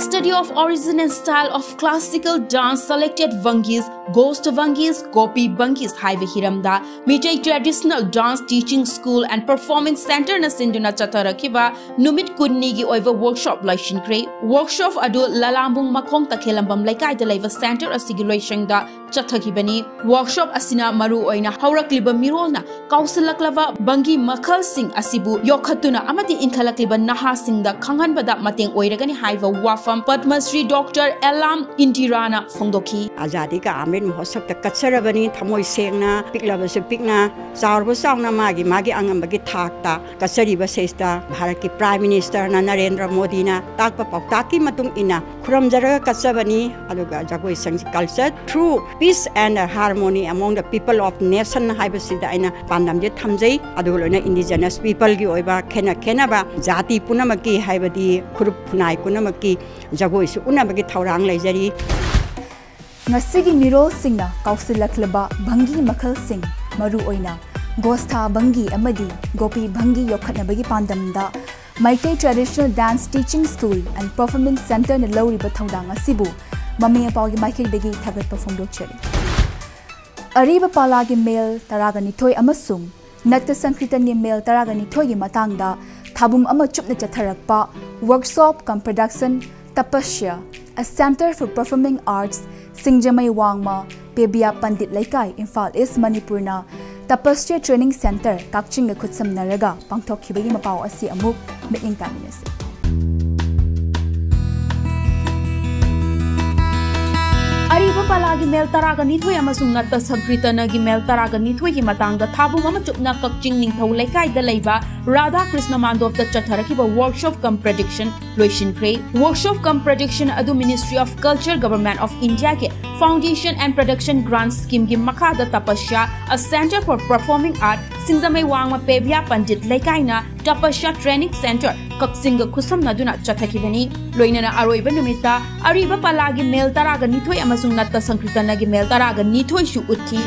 Study of Origin and Style of Classical Dance, Selected Bhangis, Gostha Bhangis, Gopi Bhangis ꯍꯥꯏꯕ ꯍꯤꯔꯝꯗ Meitei Traditional Dance Teaching School and Performing Center ꯅ ꯁꯤꯟꯗꯨꯅ ꯆꯠꯊꯔꯛꯈꯤꯕ ꯅꯨꯃꯤꯠ ꯀꯨꯟꯅꯤꯒꯤ ꯑꯣꯏꯕ workshop ꯂꯣꯏꯁꯤꯟꯈ꯭ꯔꯦ꯫ Workshop ꯑꯗꯨ ꯂꯂꯥꯝꯕꯨꯡ ꯃꯈꯣꯡ ꯇꯈꯦꯜꯂꯝꯕꯝ ꯂꯩꯀꯥꯏꯗ ꯂꯩꯕ center ꯑꯁꯤꯒꯤ ꯂꯣꯏꯁꯪꯗ ꯆꯠꯊꯈꯤꯕꯅꯤ꯫ ꯋꯥꯔꯛꯁꯣꯞ ꯑꯁꯤꯅ ꯃꯔꯨ ꯑꯣꯏꯅ ꯍꯧꯔꯛꯂꯤꯕ ꯃꯤꯔꯣꯜꯅ ꯀꯥꯎꯁꯤꯜꯂꯛꯂꯕ ꯚꯪꯒꯤ ꯃꯈꯜꯁꯤꯡ ꯑꯁꯤꯕꯨ ꯌꯣꯛꯈꯠꯇꯨꯅ ꯑꯃꯗꯤ ꯏꯟꯈꯠꯂꯛꯂꯤꯕ ꯅꯍꯥꯁꯤꯡꯗ ꯈꯪꯍꯟꯕꯗ ꯃꯇꯦꯡ ꯑꯣꯏꯔꯒꯅꯤ ꯍꯥꯏꯕ ꯋꯥꯐꯝ ꯄꯗꯃꯁ꯭ꯔꯤ ꯗꯣꯛꯇꯔ ꯑꯦꯂꯥꯝ ꯏꯟꯗꯤꯔꯥꯅ ꯐꯣꯡꯗꯣꯛꯈꯤ꯫ ꯑꯖꯥꯗꯤ ꯀꯥ ꯑꯃꯤꯠ ꯃꯍꯣꯠꯁꯕꯇ ꯀꯠꯆꯔꯕꯅꯤ, ꯊꯃꯣꯏ ꯁꯦꯡꯅ, ꯄꯤꯛꯂꯕꯁꯨ ꯄꯤꯛꯅ, ꯆꯥꯎꯔꯕ ꯆꯥꯎꯅ ꯃꯥꯒꯤ ꯃꯥꯒꯤ ꯑꯉꯝꯕꯒꯤ ꯊꯥꯛꯇ ꯀꯠꯆꯔꯤꯕ ꯁꯤꯗꯩꯁꯤꯗ ꯚꯥꯔꯠꯀꯤ ꯄ꯭ꯔꯥꯏꯝ ꯃꯤꯅꯤꯁꯇꯔꯅ ꯅꯔꯦꯟꯗ꯭ꯔ ꯃꯣꯗꯤꯅ ꯇꯥꯛꯄ ꯄꯥꯎꯇꯥꯛꯀꯤ ꯃꯇꯨꯡ ꯏꯟꯅ ꯈꯨꯔꯨꯝꯖꯔꯒ ꯀꯠꯆꯕꯅꯤ꯫ ꯑꯗꯨꯒ ꯖꯒꯣꯏ ꯁꯪꯁꯤ culture through peace and harmony among the people of nation ꯍꯥꯏꯕꯁꯤꯗ ꯑꯩꯅ ꯄꯥꯟꯗꯝꯁꯦ ꯊꯝꯖꯩ꯫ ꯑꯗꯨꯒ ꯂꯣꯏꯅ indigenous peopleꯒꯤ ꯑꯣꯏꯕ ꯈꯦꯠꯅ ꯈꯦꯠꯅꯕ ꯖꯥꯇꯤ ꯄꯨꯝꯅꯃꯛꯀꯤ ꯍꯥꯏꯕꯗꯤ ꯈꯨꯔꯨꯞ ꯈꯨꯟꯅꯥꯏ ꯄꯨꯝꯅꯃꯛꯀꯤ ꯖꯒꯣꯏꯁꯨ ꯎꯠꯅꯕꯒꯤ ꯊꯧꯔꯥꯡ ꯂꯩꯖꯔꯤ꯫ ꯉꯁꯤꯒꯤ ꯃꯤꯔꯣꯜꯁꯤꯡꯅ ꯀꯥꯎꯁꯤꯜꯂꯛꯂꯕ ꯚꯪꯒꯤ ꯃꯈꯜꯁꯤꯡ, ꯃꯔꯨꯑꯣꯏꯅ ꯒꯣꯁꯊꯥ ꯚꯪꯒꯤ ꯑꯃꯗꯤ ꯒꯣꯄꯤ ꯚꯪꯒꯤ ꯌꯣꯛꯈꯠꯅꯕꯒꯤ ꯄꯥꯟꯗꯝꯗ Meitei Traditional Dance Teaching School and Performance Centreꯅ ꯂꯧꯔꯤꯕ ꯊꯧꯗꯥꯡ ꯑꯁꯤꯕꯨ ꯃꯃꯤ ꯑꯄꯥꯎꯒꯤ ꯃꯥꯏꯀꯩꯗꯒꯤ ꯊꯥꯒꯠꯄ ꯐꯣꯡꯗꯣꯛꯆꯔꯤ꯫ ꯑꯔꯤꯕ ꯄꯥꯂꯥꯒꯤ ꯃꯦꯜ ꯇꯔꯥꯒ ꯅꯤꯊꯣꯏ ꯑꯃꯁꯨꯡ ꯅꯠꯇ ꯁꯪꯀ꯭ꯔꯤꯇꯟꯒꯤ ꯃꯦꯜ ꯇꯔꯥꯒ ꯅꯤꯊꯣꯏꯒꯤ ꯃꯇꯥꯡꯗ ꯊꯥꯕꯨꯝ ꯑꯃ ꯆꯨꯞꯅ ꯆꯠꯊꯔꯛꯄ workshop cum production Tapasya, a Centre for Performing Arts, ꯁꯤꯡꯖꯃꯩ ꯋꯥꯡꯃ, ꯄꯦꯕꯤꯌꯥ ꯄꯟꯗꯤꯠ ꯂꯩꯀꯥꯏ, ꯏꯝꯐꯥꯜ ꯏꯁ, ꯃꯅꯤꯄꯨꯔꯅ Tapasya Training Centre, ꯀꯛꯆꯤꯡꯒ ꯈꯨꯠꯁꯝꯅꯔꯒ ꯄꯥꯡꯊꯣꯛꯈꯤꯕꯒꯤ ꯃꯄꯥꯎ ꯑꯁꯤ ꯑꯃꯨꯛ ꯃꯤꯠꯌꯦꯡ ꯇꯥꯃꯤꯟꯅꯁꯤ꯫ ꯑꯔꯤꯕ ꯄꯥꯂꯥꯒꯤ ꯃꯦꯜ ꯇꯔꯥꯒ ꯅꯤꯊꯣꯏ ꯑꯃꯁꯨꯡ ꯅꯠꯇ ꯁꯪꯀ꯭ꯔꯤꯇꯅꯒꯤ ꯃꯦꯜ ꯇꯔꯥꯒ ꯅꯤꯊꯣꯏꯒꯤ ꯃꯇꯥꯡꯗ ꯊꯥꯕꯨꯝ ꯑꯃ ꯆꯨꯞꯅ ꯀꯛꯆꯤꯡ ꯅꯤꯡꯊꯧ ꯂꯩꯀꯥꯏꯗ ꯂꯩꯕ Radha Krishna ꯃꯥꯟꯗꯣꯞꯇ ꯆꯠꯊꯔꯛꯈꯤꯕ workshop cum production ꯂꯣꯏꯁꯤꯟꯈ꯭ꯔꯦ꯫ Workshop cum production ꯑꯗꯨ Ministry of Culture, Government of Indiaꯒꯤ Foundation and Production Grant Schemeꯒꯤ ꯃꯈꯥꯗ Tapasya, a Centre for Performing Art, Singjamei ꯋꯥꯡꯃ ꯄꯦꯕꯤꯌꯥ Pandit ꯂꯩꯀꯥꯏꯅ Tapasya Training Centre, ꯀꯛꯆꯤꯡꯒ ꯈꯨꯠꯁꯝꯅꯗꯨꯅ ꯆꯠꯊꯈꯤꯕꯅꯤ꯫ ꯂꯣꯏꯅꯅ ꯑꯔꯣꯏꯕ ꯅꯨꯃꯤꯠꯇ ꯑꯔꯤꯕ ꯄꯥꯂꯥꯒꯤ ꯃꯦꯜ ꯇꯔꯥꯒ ꯅꯤꯊꯣꯏ ꯑꯃꯁꯨꯡ ꯅꯠꯇ ꯁꯪꯀ꯭ꯔꯤꯇꯅꯒꯤ ꯃꯦꯜ ꯇꯔꯥꯒ ꯅꯤꯊꯣꯏꯁꯨ ꯎꯠꯈꯤ꯫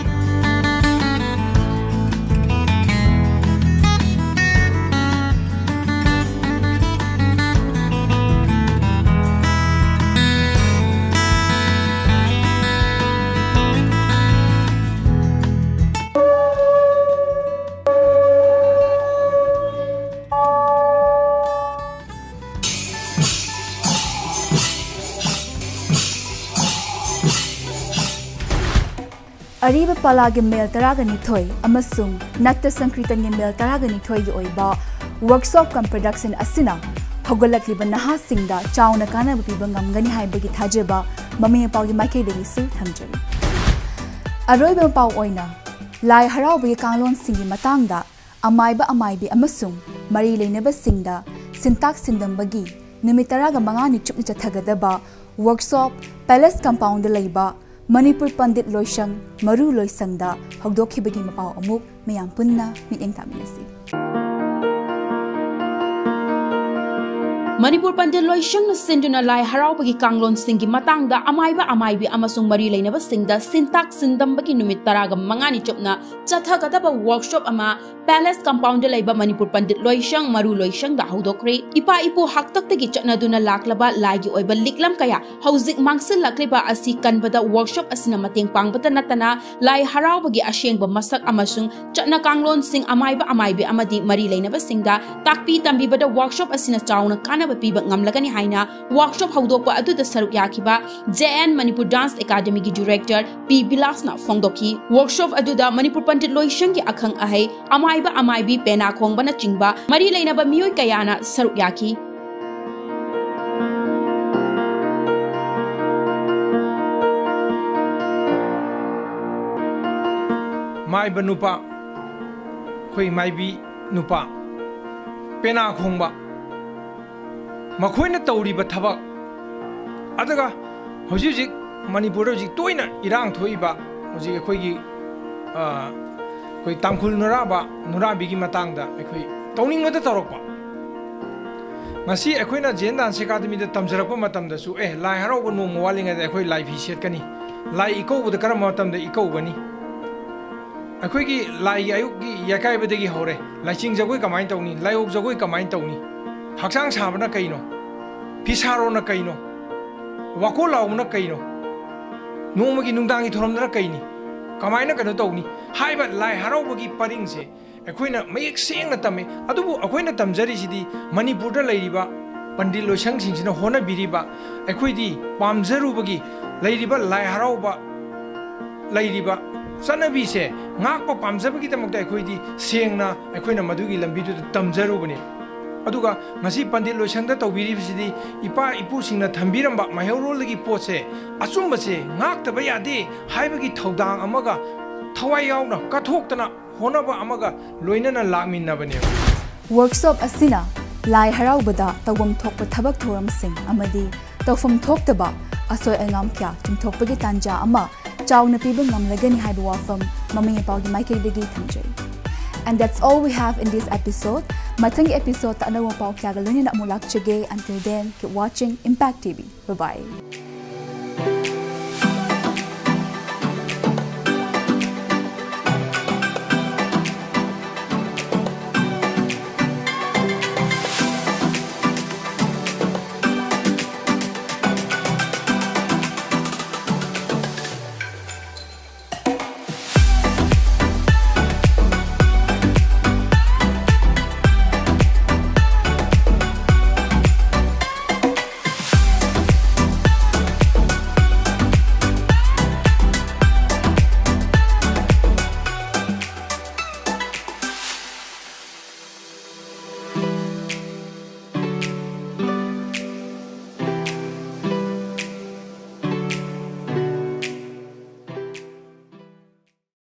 ꯑꯔꯤꯕ ꯄꯂꯥꯒꯤ ꯃꯦꯜ ꯇꯔꯥꯒ ꯅꯤꯊꯣꯏ ꯑꯃꯁꯨꯡ ꯅꯠꯇ ꯁꯪꯀ꯭ꯔꯤꯇꯟꯒꯤ ꯃꯦꯜ ꯇꯔꯥꯒ ꯅꯤꯊꯣꯏꯒꯤ ꯑꯣꯏꯕ workshop cum production ꯑꯁꯤꯅ ꯍꯧꯒꯠꯂꯛꯂꯤꯕ ꯅꯍꯥꯁꯤꯡꯗ ꯆꯥꯎꯅ ꯀꯥꯟꯅꯕ ꯄꯤꯕ ꯉꯝꯒꯅꯤ ꯍꯥꯏꯕꯒꯤ ꯊꯥꯖꯕ ꯃꯃꯤ ꯃꯄꯥꯒꯤ ꯃꯥꯏꯀꯩꯗꯒꯤꯁꯨ ꯊꯝꯖꯔꯤ꯫ ꯑꯔꯣꯏꯕ ꯃꯄꯥꯎ ꯑꯣꯏꯅ, ꯂꯥꯏ ꯍꯔꯥꯎꯕꯒꯤ ꯀꯥꯡꯂꯣꯟꯁꯤꯡꯒꯤ ꯃꯇꯥꯡꯗ ꯑꯃꯥꯏꯕ ꯑꯃꯥꯏꯕꯤ ꯑꯃꯁꯨꯡ ꯃꯔꯤ ꯂꯩꯅꯕꯁꯤꯡꯗ ꯁꯤꯟꯇꯥꯛ ꯁꯤꯟꯗꯝꯕꯒꯤ ꯅꯨꯃꯤꯠ ꯇꯔꯥꯒ ꯃꯉꯥꯅꯤ ꯆꯨꯞꯅ ꯆꯠꯊꯒꯗꯕ workshop Palace Compoundꯗ ꯂꯩꯕ ꯃꯅꯤꯄꯨꯔ ꯄꯟꯗꯤꯠ ꯂꯣꯏꯁꯪ ꯃꯔꯨ ꯂꯣꯏꯁꯪꯗ ꯍꯧꯗꯣꯛꯈꯤꯕꯒꯤ ꯃꯄꯥꯎ ꯑꯃꯨꯛ ꯃꯌꯥꯝ ꯄꯨꯟꯅ ꯃꯤꯠꯌꯦꯡ ꯇꯥꯃꯤꯟꯅꯁꯤ꯫ ꯃꯅꯤꯄꯨꯔ ꯄꯟꯗꯤꯠ ꯂꯣꯏꯁꯪꯅ ꯁꯤꯟꯗꯨꯅ ꯂꯥꯏ ꯍꯔꯥꯎꯕꯒꯤ ꯀꯥꯡꯂꯣꯟꯁꯤꯡꯒꯤ ꯃꯇꯥꯡꯗ ꯑꯃꯥꯏꯕ ꯑꯃꯥꯏꯕꯤ ꯑꯃꯁꯨꯡ ꯃꯔꯤ ꯂꯩꯅꯕꯁꯤꯡꯗ ꯁꯤꯟꯇꯥꯛ ꯁꯤꯟꯗꯝꯕꯒꯤ ꯅꯨꯃꯤꯠ ꯇꯔꯥꯒ ꯃꯉꯥꯅꯤ ꯆꯨꯞꯅ ꯆꯠꯊꯒꯗꯕ workshop ꯑꯃ Palace Compoundꯗ ꯂꯩꯕ ꯃꯅꯤꯄꯨꯔ ꯄꯟꯗꯤꯠ ꯂꯣꯏꯁꯪ ꯃꯔꯨ ꯂꯣꯏꯁꯪꯗ ꯍꯧꯗꯣꯛꯈ꯭ꯔꯦ꯫ ꯏꯄꯥ ꯏꯄꯨ ꯍꯥꯛꯇꯛꯇꯒꯤ ꯆꯠꯅꯗꯨꯅ ꯂꯥꯛꯂꯕ ꯂꯥꯏꯒꯤ ꯑꯣꯏꯕ ꯂꯤꯛꯂꯝ ꯀꯌꯥ ꯍꯧꯖꯤꯛ ꯃꯥꯡꯁꯤꯜꯂꯛꯂꯤꯕ ꯑꯁꯤ ꯀꯟꯕꯗ workshop ꯑꯁꯤꯅ ꯃꯇꯦꯡ ꯄꯥꯡꯕꯇ ꯅꯠꯇꯅ, ꯂꯥꯏ ꯍꯔꯥꯎꯕꯒꯤ ꯑꯁꯦꯡꯕ ꯃꯁꯛ ꯑꯃꯁꯨꯡ ꯆꯠꯅ ꯀꯥꯡꯂꯣꯟꯁꯤꯡ ꯑꯃꯥꯏꯕ ꯑꯃꯥꯏꯕꯤ ꯑꯃꯗꯤ ꯃꯔꯤ ꯂꯩꯅꯕꯁꯤꯡꯗ ꯇꯥꯛꯄꯤ ꯇꯝꯕꯤꯕꯗ workshop ꯑꯁꯤꯅ ꯆꯥꯎꯅ ꯀꯥꯟꯅꯕ ꯄꯤꯕ ꯉꯝꯂꯒꯅꯤ ꯍꯥꯏꯅ workshop ꯍꯧꯗꯣꯛꯄ ꯑꯗꯨꯗ ꯁꯔꯨꯛ ꯌꯥꯈꯤꯕ J N Manipur Dance Academyꯒꯤ director ꯄꯤ ꯕꯤꯂꯥꯁꯅ ꯐꯣꯡꯗꯣꯛꯈꯤ꯫ Workshop ꯑꯗꯨꯗ ꯃꯅꯤꯄꯨꯔ ꯄꯟꯗꯤꯠ ꯂꯣꯏꯁꯪꯒꯤ ꯑꯈꯪ ꯑꯍꯩ, ꯑꯃꯥꯏꯕ ꯑꯃꯥꯏꯕꯤ, ꯄꯦꯅꯥ ꯈꯣꯡꯕꯅꯆꯤꯡꯕ ꯃꯔꯤ ꯂꯩꯅꯕ ꯃꯤꯑꯣꯏ ꯀꯌꯥꯅ ꯁꯔꯨꯛ ꯌꯥꯈꯤ꯫ ꯃꯥꯏꯕ ꯅꯨꯄꯥ, ꯑꯩꯈꯣꯏ ꯃꯥꯏꯕꯤ ꯅꯨꯄꯥ, ꯄꯦꯅꯥ ꯈꯣꯡꯕ, ꯃꯈꯣꯏꯅ ꯇꯧꯔꯤꯕ ꯊꯕꯛ ꯑꯗꯨꯒ ꯍꯧꯖꯤꯛ ꯍꯧꯖꯤꯛ ꯃꯅꯤꯄꯨꯔꯗ ꯍꯧꯖꯤꯛ ꯇꯣꯏꯅ ꯏꯔꯥꯡ ꯊꯣꯛꯏꯕ ꯍꯧꯖꯤꯛ ꯑꯩꯈꯣꯏꯒꯤ, ꯑ, ꯑꯩꯈꯣꯏ ꯇꯥꯡꯈꯨꯜ ꯅꯨꯔꯥꯕ, ꯅꯨꯔꯥꯕꯤꯒꯤ ꯃꯇꯥꯡꯗ ꯑꯩꯈꯣꯏ ꯇꯧꯅꯤꯡꯕꯗ ꯇꯧꯔꯛꯄ꯫ ꯉꯁꯤ ꯑꯩꯈꯣꯏꯅ Zen Dance Academyꯗ ꯇꯝꯖꯔꯛꯄ ꯃꯇꯝꯗꯁꯨ, "ꯑꯦ, ꯂꯥꯏ ꯍꯔꯥꯎꯕ ꯅꯣꯡꯃ ꯋꯥꯠꯂꯤꯉꯩꯗ ꯑꯩꯈꯣꯏ ꯂꯥꯏ ꯐꯤ ꯁꯦꯠꯀꯅꯤ, ꯂꯥꯏ ꯏꯀꯧꯕꯗ ꯀꯔꯝꯕ ꯃꯇꯝꯗ ꯏꯀꯧꯒꯅꯤ?" ꯑꯩꯈꯣꯏꯒꯤ ꯂꯥꯏꯒꯤ ꯑꯌꯨꯛꯀꯤ ꯌꯥꯀꯥꯏꯕꯗꯒꯤ ꯍꯧꯔꯦ꯫ ꯂꯥꯏꯆꯤꯡ ꯖꯒꯣꯏ ꯀꯃꯥꯏꯅ ꯇꯧꯅꯤ? ꯂꯥꯏꯑꯣꯛ ꯖꯒꯣꯏ ꯀꯃꯥꯏꯅ ꯇꯧꯅꯤ? ꯍꯛꯆꯥꯡ ꯁꯥꯕꯅ ꯀꯩꯅꯣ? ꯐꯤꯁꯥꯔꯣꯅ ꯀꯩꯅꯣ? ꯋꯥꯀꯣꯜ ꯂꯥꯎꯕꯅ ꯀꯩꯅꯣ? ꯅꯣꯡꯃꯒꯤ ꯅꯨꯡꯗꯥꯡꯒꯤ ꯊꯧꯔꯝꯗꯅ ꯀꯩꯅꯤ? ꯀꯃꯥꯏꯅ ꯀꯩꯅꯣ ꯇꯧꯅꯤ? ꯍꯥꯏꯕ ꯂꯥꯏ ꯍꯔꯥꯎꯕꯒꯤ ꯄꯔꯤꯡꯁꯦ ꯑꯩꯈꯣꯏꯅ ꯃꯌꯦꯛ ꯁꯦꯡꯅ ꯇꯝꯃꯤ꯫ ꯑꯗꯨꯕꯨ ꯑꯩꯈꯣꯏꯅ ꯇꯝꯖꯔꯤꯁꯤꯗꯤ ꯃꯅꯤꯄꯨꯔꯗ ꯂꯩꯔꯤꯕ ꯄꯟꯗꯤꯠ ꯂꯣꯏꯁꯪꯁꯤꯡꯁꯤꯅ ꯍꯣꯠꯅꯕꯤꯔꯤꯕ, ꯑꯩꯈꯣꯏꯗꯤ ꯄꯥꯝꯖꯔꯨꯕꯒꯤ ꯂꯩꯔꯤꯕ ꯂꯥꯏ ꯍꯔꯥꯎꯕ ꯂꯩꯔꯤꯕ ꯆꯠꯅꯕꯤꯁꯦ ꯉꯥꯛꯄ ꯄꯥꯝꯖꯕꯒꯤꯗꯃꯛꯇ ꯑꯩꯈꯣꯏꯗꯤ ꯁꯦꯡꯅ ꯑꯩꯈꯣꯏꯅ ꯃꯗꯨꯒꯤ ꯂꯝꯕꯤꯗꯨꯗ ꯇꯝꯖꯔꯨꯕꯅꯤ꯫ ꯑꯗꯨꯒ ꯉꯁꯤ ꯄꯟꯗꯤꯠ ꯂꯣꯏꯁꯪꯗ ꯇꯧꯕꯤꯔꯤꯕꯁꯤꯗꯤ ꯏꯄꯥ ꯏꯄꯨꯁꯤꯡꯅ ꯊꯝꯕꯤꯔꯝꯕ ꯃꯩꯍꯧꯔꯣꯜꯗꯒꯤ ꯄꯣꯠꯁꯦ, ꯑꯆꯨꯝꯕꯁꯦ ꯉꯥꯛꯇꯕ ꯌꯥꯗꯦ ꯍꯥꯏꯕꯒꯤ ꯊꯧꯗꯥꯡ ꯑꯃꯒ ꯊꯋꯥꯏ ꯌꯥꯎꯅ ꯀꯠꯊꯣꯛꯇꯅ ꯍꯣꯠꯅꯕ ꯑꯃꯒ ꯂꯣꯏꯅꯅ ꯂꯥꯛꯃꯤꯟꯅꯕꯅꯦꯕ꯫ ꯋꯥꯔꯛꯁꯣꯞ ꯑꯁꯤꯅ ꯂꯥꯏ ꯍꯔꯥꯎꯕꯗ ꯇꯧꯐꯝ ꯊꯣꯛꯄ ꯊꯕꯛ ꯊꯧꯔꯝꯁꯤꯡ ꯑꯃꯗꯤ ꯇꯧꯐꯝ ꯊꯣꯛꯇꯕ ꯑꯁꯣꯏ ꯑꯉꯥꯝ ꯀꯌꯥ ꯆꯨꯝꯊꯣꯛꯄꯒꯤ ꯇꯥꯟꯖꯥ ꯑꯃ ꯆꯥꯎꯅ ꯄꯤꯕ ꯉꯝꯂꯒꯅꯤ ꯍꯥꯏꯕ ꯋꯥꯐꯝ ꯃꯃꯥ ꯃꯄꯥꯒꯤ ꯃꯥꯏꯀꯩꯗꯒꯤ ꯊꯝꯖꯔꯤ꯫ And that's all we have in this episode. ꯃꯊꯪꯒꯤ episode ꯇ ꯑꯅꯧꯕ ꯄꯥꯎ ꯀꯌꯥꯒ ꯂꯣꯏꯅꯅ ꯑꯃꯨꯛ ꯂꯥꯛꯆꯒꯦ. Until then, keep watching Impact T V. Bye bye.